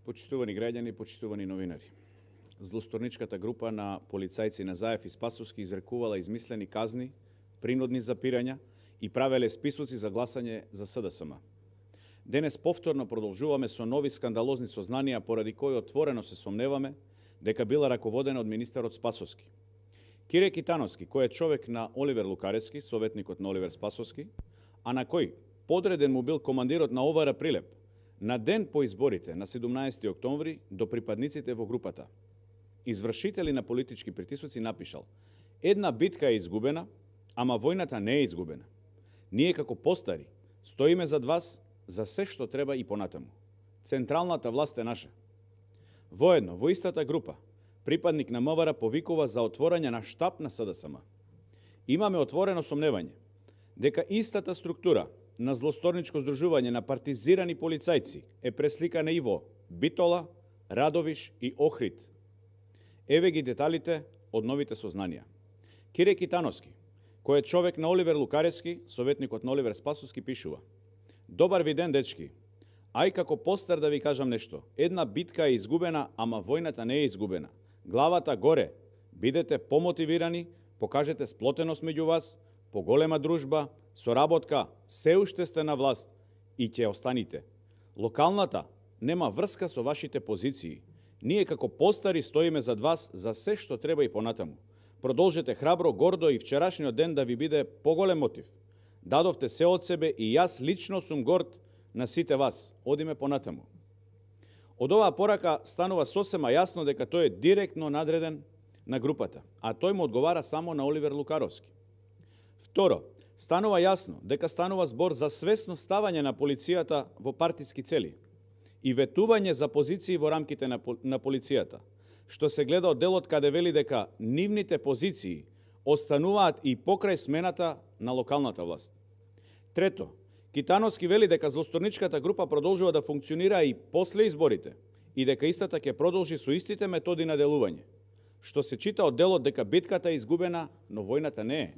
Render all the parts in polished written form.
Почитувани граѓани, почитувани новинари. Злосторничката група на полицајци на Заев и Спасовски изрекувала измислени казни, принудни запирања и правеле списоци за гласање за СДСМ. Денес повторно продолжуваме со нови скандалозни сознанија поради кои отворено се сомневаме дека била раководена од министерот Спасовски. Кире Китановски, кој е човек на Оливер Лукаревски, советникот на Оливер Спасовски, а на кој подреден му бил командирот на ОВР Прилеп, на ден по изборите на 17 октомври до припадниците во групата. Извршители на политички притисоци напишал: една битка е изгубена, ама војната не е изгубена. Ние како постари стоиме зад вас за се што треба и понатаму. Централната власт е наша. Воедно, во истата група, припадник на МВР повикува за отворање на штаб на СДСМ. Имаме отворено сомневање дека истата структура на злосторничко здружување на партизирани полицајци е пресликана и во Битола, Радовиш и Охрид. Еве ги деталите од новите сознанија. Кире Китановски, кој е човек на Оливер Лукаревски, советникот на Оливер Спасовски, пишува: добар ви ден, дечки. Ај како постар да ви кажам нешто. Една битка е изгубена, ама војната не е изгубена. Главата горе. Бидете помотивирани, покажете сплотеност меѓу вас, поголема дружба, соработка, се уште сте на власт и ќе останите. Локалната нема врска со вашите позиции. Ние како постари стоиме зад вас за се што треба и понатаму. Продолжете храбро, гордо и вчерашниот ден да ви биде поголем мотив. Дадовте се од себе и јас лично сум горд на сите вас. Одиме понатаму. Од оваа порака станува сосема јасно дека тој е директно надреден на групата, а тој му одговара само на Оливер Лукаровски. Второ, станува јасно дека станува збор за свесно ставање на полицијата во партиски цели и ветување за позиции во рамките на полицијата, што се гледа од делот каде вели дека нивните позиции остануваат и покрај смената на локалната власт. Трето, Китановски вели дека злосторничката група продолжува да функционира и после изборите и дека истата ќе продолжи со истите методи на делување, што се чита од делот дека битката е изгубена, но војната не е.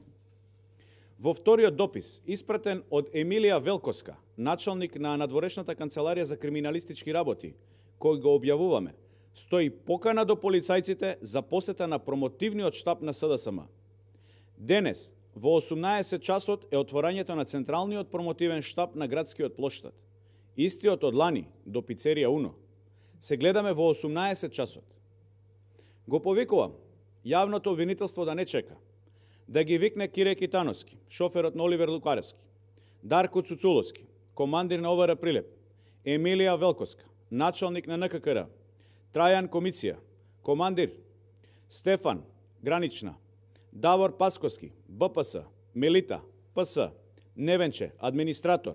Во вториот допис, испратен од Емилија Велковска, началник на надворешната канцеларија за криминалистички работи, кој го објавуваме, стои покана до полицајците за посета на промотивниот штаб на СДСМ. Денес, во 18 часот е отворањето на централниот промотивен штаб на градскиот плоштад. Истиот од лани до пицерија Уно. Се гледаме во 18 часот. Го повикувам јавното обвинителство да не чека, да ги викне Кире Китановски, шоферот на Оливер Лукаревски, Дарко Цуцуловски, командир на ОВР Прилеп, Емилија Велковска, началник на НККР, Трајан Комиција, командир, Стефан, гранична, Давор Пасковски, БПС, Мелита, ПС, Невенче, администратор,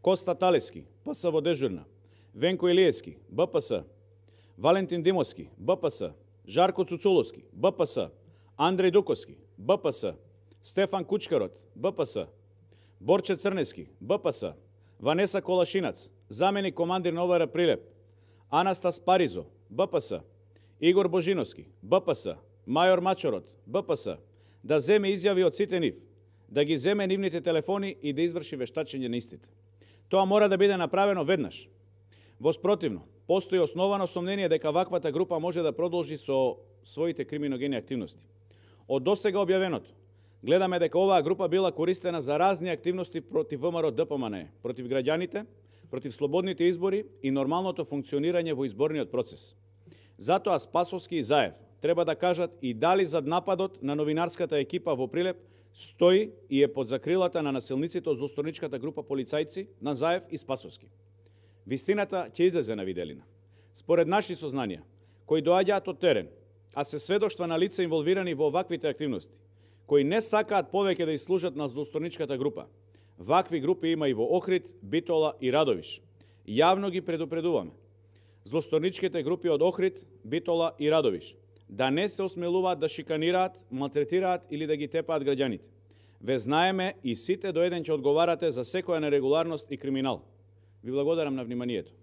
Коста Талески, ПС во дежурна, Венко Илиевски, БПС, Валентин Димовски, БПС, Жарко Цуцуловски, БПС, Андреј Дуковски, БПС, Стефан Кучкарот, БПС, Борче Црнески, БПС, Ванеса Колашинац, заменик командир на ОВР Прилеп, Анастас Паризо, БПС, Игор Божиновски, БПС, Мајор Мачорот, БПС, да земе изјави од сите нив, да ги земе нивните телефони и да изврши вештачење на истите. Тоа мора да биде направено веднаш. Во спротивно, постои основано сомнение дека ваквата група може да продолжи со своите криминогени активности. Од досега објавеното, гледаме дека оваа група била користена за разни активности против ВМРО ДПМН, против граѓаните, против слободните избори и нормалното функционирање во изборниот процес. Затоа Спасовски и Заев треба да кажат и дали зад нападот на новинарската екипа во Прилеп стои и е под закрилата на насилниците од злосторничката група полицајци на Заев и Спасовски. Вистината ќе излезе на виделина. Според наши сознанија, кои доаѓаат од терен, а се сведоштва на лица инволвирани во оваквите активности, кои не сакаат повеќе да изслужат на злосторничката група. Вакви групи има и во Охрид, Битола и Радовиш. Јавно ги предупредуваме злосторничките групи од Охрид, Битола и Радовиш да не се осмелуваат да шиканираат, малтретираат или да ги тепаат граѓаните. Ве знаеме и сите до еден ќе одговарате за секоја нерегуларност и криминал. Ви благодарам на вниманието.